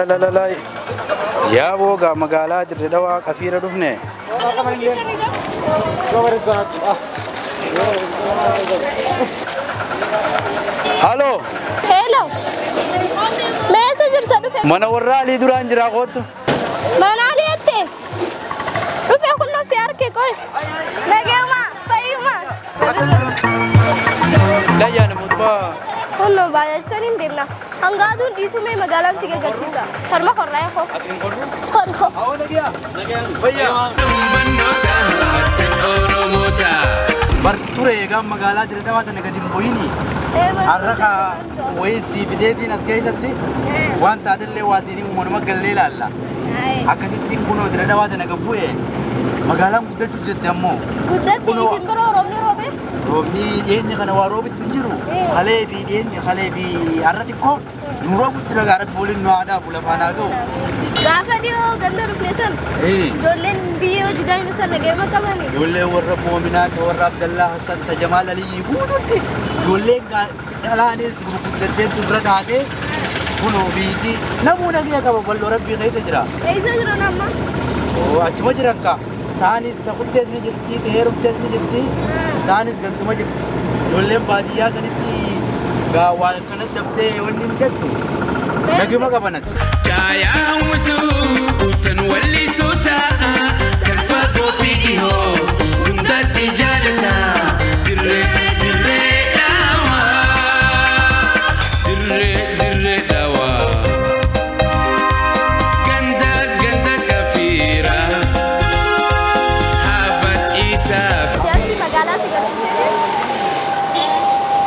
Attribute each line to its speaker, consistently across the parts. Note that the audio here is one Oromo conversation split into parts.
Speaker 1: La. Yaa boogaa magaalaa Dirree Dhawaa qafiira dhufne. Halo.
Speaker 2: Hello. Meessa jirta dhufe?
Speaker 1: Mana warra Alii duraan jira kootu.
Speaker 2: Mana Alii jettee? Dhufe kunnoo si arge qoy. Nageema fayyuma.
Speaker 1: Dayyaa namoota.
Speaker 2: Kunnoo baay'achisan hin deemna. Hanga aduun dhiitumee magaalaan si agarsiisa. Tarma korraa koo.
Speaker 1: Afiin korru?
Speaker 2: Kor koo.
Speaker 1: Awwa nagiyaa. Fayyaa. Bar ture egaa magaalaa Dirree Dhawaa tana gadi hin bu'ini. Har'a ka wayii sii fideetiin as keessatti waan taatellee waa siinii uummanuma gallee ilaalla. Akkasitti kunoo Dirree Dhawaa tana gad bu'e magaalaan guddachuu jette ammoo.
Speaker 2: Guddatti isin biroo roobni roobee?
Speaker 1: Roobni dhiyeenya kana waa roobittu hin jiru. Kalee fi dhiyeenya kalee fi har'a xiqqoo nu roobutti dhagaa rabbi waliin nu haa dhaabu lafaan haa ga'u.
Speaker 2: Gaafa dhiyoo ganda dhufne san ijoolleen biyya hojii daa'ima sana nageema qabani.
Speaker 1: Ijoolleen warra Moominaa, warra Abdallaa Hassan, ta Jamaal Aliyyii guututti ijoolleen dhalaanis gurguddatteetu bira taatee kunoo biitti namuu nagaya qaba bal'oo rabbii keessa jira.
Speaker 2: Eessa jiran amma?
Speaker 1: Achuma jiran ka. Taanis ta qubtees ni jirti, ta heerumtees ni jirti, taanis gantuma jirti. Ijoolleen baadiyyaa sanitti gaa waa akkanas daftee wanni hin jettu. Naguma qabanati.
Speaker 2: Si'achi magaalaa si agarsiisee?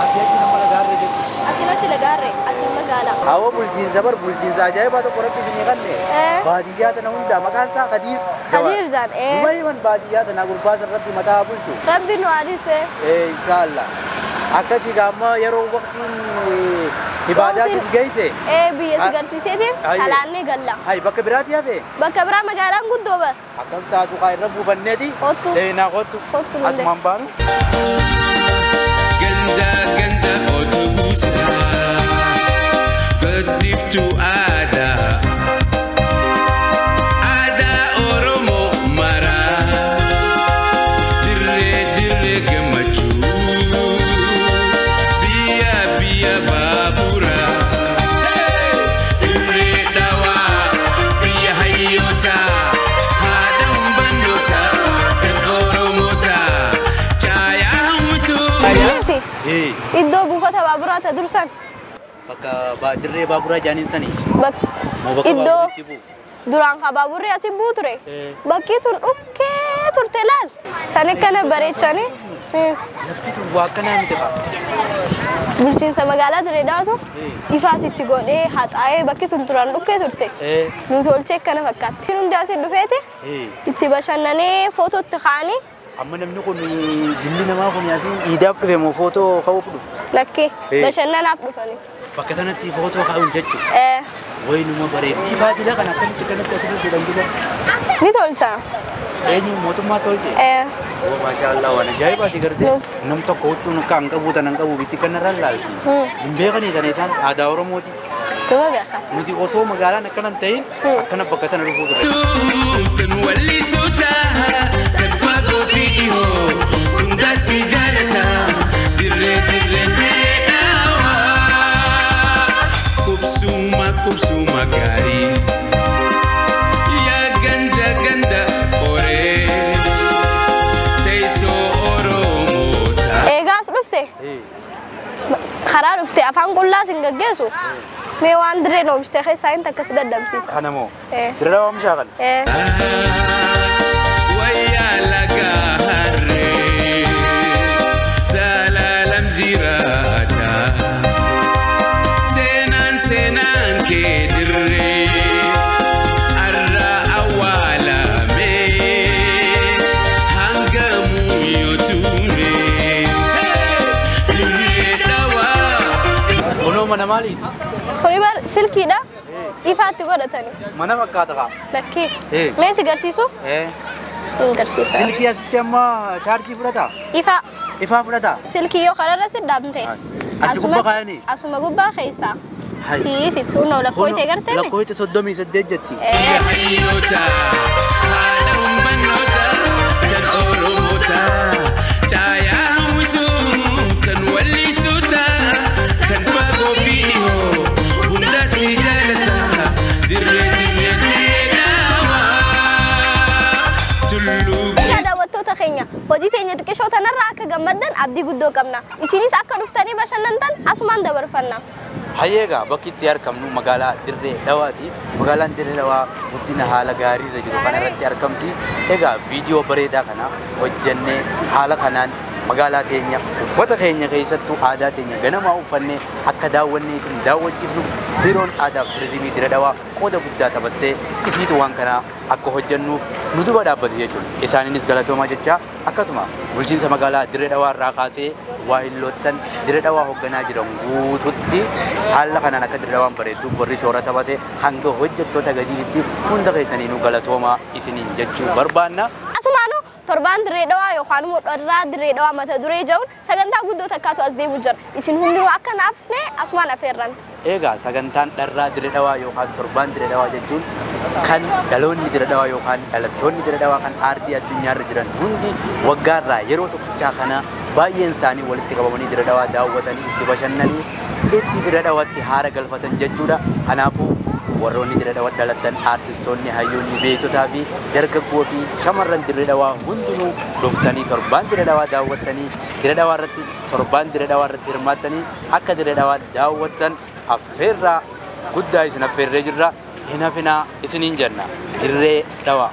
Speaker 1: Asii achi nama lagaarree jechuudha.
Speaker 2: Asiin achi lagaarree, asiin magaalaa.
Speaker 1: Hawwa bulchiinsa bar bulchiinsa ajaa'ibaa tokko rabbi isinii kanne. Baadiyyaa tana hundaa maqaan isaa Kadiir.
Speaker 2: Kadiir jaan.
Speaker 1: Dumayyiwan baadiyyaa tana gurbaa san rabbi mataa bulchu.
Speaker 2: Rabbi nu adiise.
Speaker 1: Inshaallah. Akkasii gaamma yeroo waqtiin ibaadaatis geesse.
Speaker 2: Biyya si agarsiiseetiin salaannee galla.
Speaker 1: Hay bakka biraatti hafe?
Speaker 2: Bakka biraa magaalaan guddoo bar.
Speaker 1: Akkas taatu kaa irra buufanneeti.
Speaker 2: Kottu.
Speaker 1: Leenaa kottu.
Speaker 2: Kottu malee.
Speaker 1: Asumaan baanu.
Speaker 3: Ganda ganda otubusa Gaddiftu aadaa Aadaa Oromoo maraa Dirree dirree gammachuu Biyya biyya baaburaa Dirree dhawaa biyya hayyootaa Haadha humbannootaa kan Oromootaa Caayaa hawwisuu.
Speaker 2: Bulchiinsi iddoo buufata baaburaa ta dursan.
Speaker 1: Bakka dirree baaburaa jaaniin sanii.
Speaker 2: Bakka iddoo duraan ka baaburri asii bu'u ture. Bakki tun dhukkee turte laal. San akkana bareechanii.
Speaker 1: Lafti tun waa akkanaa miti qaba.
Speaker 2: Bulchiinsa magaalaa Dirree Dhawaatu ifaas itti godhee haxaa'ee bakki tun duraan dhukkee turte. Nu tolchee akkana fakkaatti. Hundi asii dhufeeti itti bashannanee footoo itti kaa'anii.
Speaker 1: Amma namni kun jilli namaa kun asii iidaaf dhufe moo footoo ka'uuf dhufe?
Speaker 2: Lakkee bashannanaaf dhufanii.
Speaker 1: Bakka sanatti footoo kaa'uun jechuudha. Wayinuma bareeda. Ifaa jila kana akkamitti kanatti asirra jedhan jila?
Speaker 2: Ni tolcha.
Speaker 1: Eenyu mootummaa tolche? Maashaallah waan ajaa'ibaati gartee. Nam tokko huccuun akka hin qabu tanan qabu bitti kanarra laalti. Hin beekanii tana isaan aadaa Oromooti.
Speaker 2: Numa beeka.
Speaker 1: Nuti osoo magaalaan akkana hin ta'in akkana bakka tana dhufuu turre.
Speaker 3: Tan wallisuuta kan fagoo fi dhihoo hunda si jaalata dirree dirree dheedhaawaa qubsuma qubsuma gaarii yaa ganda ganda qoree teessoo Oromoota.
Speaker 2: Eegaas dhufte karaa dhufte afaan qullaas hin gaggeessu. Mee waan dirreen oomishte keessaa hin takkas daddabsiisa.
Speaker 1: Kana moo? Dirree Dhawaa oomishaa kana?
Speaker 3: Wayyaa lagaa harree zalaalam jiraata seenaan seenaan kee dirree har'a awwaalame hangamuu yoo ture dirree dhawaa.
Speaker 1: Kunoo mana maaliiti?
Speaker 2: Kuni bar silkiidha. Ifaatti godhatani.
Speaker 1: Mana fakkaata kaa?
Speaker 2: Lakkee. Mee si garsiisu? Hin garsiisa.
Speaker 1: Silkii asitti amma chaarjii fudhataa?
Speaker 2: Ifaa.
Speaker 1: Ifaa fudhataa?
Speaker 2: Silkii yoo kararra si dhaabte.
Speaker 1: Achi gubbaa kaayanii?
Speaker 2: Asuma gubbaa keessaa. Siif ibsuun lakkooyte gartee?
Speaker 1: Lakkooyte 38 jetti.
Speaker 3: Hayyoota haadha humbannoota kan Oromoota caayaa hawwisuu kan wallisuuta kan fagoo fi dhihoo hunda si jaalata dirree dirree dirree dhaawaa tulluu.
Speaker 2: Egaa daawwattoota keenya hojii teenya xiqqishoo tanarraa akka gammaddan abdii guddoo qabna. Isinis akka dhuftanii bashannantan asumaan dabarfanna.
Speaker 1: Hayyeegaa bakki itti argamnu magaalaa Dirree Dhawaati. Magaalaan Dirree Dhawaa guddina haala gaarii irra jiru kana irratti argamti. Egaa viidiyoo bareedaa kana hojjennee haala kanaan magaalaa teenya uffata keenya keessattuu aadaa teenya ganamaa uffannee akka daawwannee isin daawwachiifnu biiroon aadaa fi turizimii Dirree Dhawaa qooda guddaa taphattee isiitu waan kanaa akka hojjennuuf nu duba dhaabbatu jechuudha. Isaaniinis galatoomaa jecha akkasuma bulchiinsa magaalaa Dirree Dhawaa irraa kaasee waa hilloottan Dirree Dhawaa hoogganaa jiran guututti haala kanaan akka Dirree Dhawaan bareedduuf warri shoora taphate hanga hojjettoota gadiitti hunda keessaniinuu galatoomaa isiniin jechuu barbaanna.
Speaker 2: Asumaanuu torbaan Dirree Dhawaa yookaan immoo dharraa Dirree Dhawaa mata duree jedhuun sagantaa guddoo takkaatu as deemu jira. Isin hundinuu akka naafne asumaan afeerran.
Speaker 1: Egaa sagantaan dharraa Dirree Dhawaa yookaan torbaan Dirree Dhawaa jechuun kan dhaloonni Dirree Dhawaa yookaan dhalattoonni Dirree Dhawaa kan aardii addunyaarra jiran hundi waggaarraa yeroo tokkichaa kana baay'een isaanii walitti qabamanii Dirree Dhawaa daawwatanii itti bashannanii itti Dirree Dhawaatti haara galfatan jechuudha. Kanaafuu warroonni Dirree Dhawaa dhalatan aartistoonni, hayyoonni, beektotaa fi dargaggoo fi shamarran Dirree Dhawaa hundinuu dhuftanii torbaan Dirree Dhawaa daawwattanii Dirree Dhawaa irratti torbaan Dirree Dhawaa irratti hirmaattanii akka Dirree Dhawaa daawwattan affeerraa guddaa isin affeerree jirra. Hin hafinaa isiniin jenna. Dirree Dhawaa.